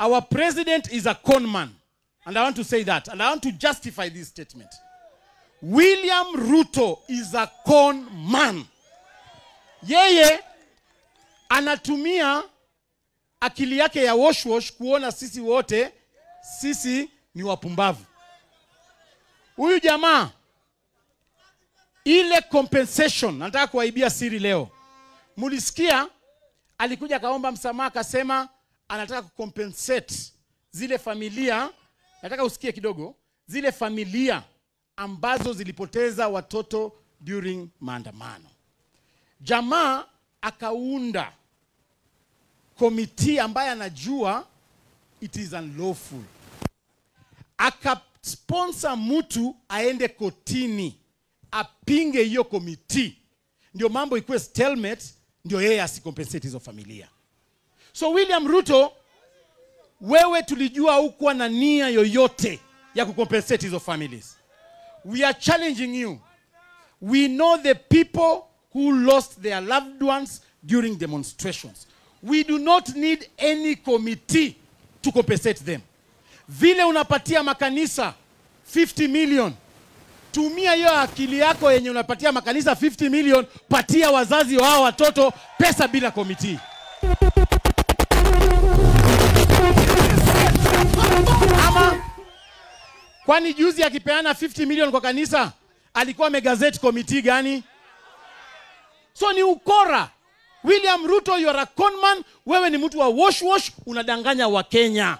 Our president is a con man. And I want to say that. And I want to justify this statement. William Ruto is a con man. Yeye anatumia akili yake ya wash wash kuona sisi wote, sisi ni wapumbavu. Huyu jamaa, ile compensation, nataka kuwaibia siri leo. Mulisikia alikuja akaomba msamaha akasema anataka kucompensate zile familia, nataka usikie kidogo, zile familia ambazo zilipoteza watoto during maandamano. Jamaa akaunda committee ambaye anajua it is unlawful. Akasponsor mtu aende kotini apinge hiyo committee, ndio mambo ikuwe stalemate, ndio yeye asicompensate hizo familia. So William Ruto, wewe tulijua hukuwa na nia yoyote ya kucompensate hizo families. We are challenging you. We know the people who lost their loved ones during demonstrations. We do not need any committee to compensate them. Vile unapatia makanisa 50 million, tumia hiyo akili yako yenye unapatia makanisa 50 million, patia wazazi wao watoto pesa bila committee. Ama kwani juzi akipeana 50 million kwa kanisa alikuwa amegazette committee gani? So ni ukora. William Ruto, you are a con man. Wewe ni mtu wa wash wash, unadanganya wa Kenya.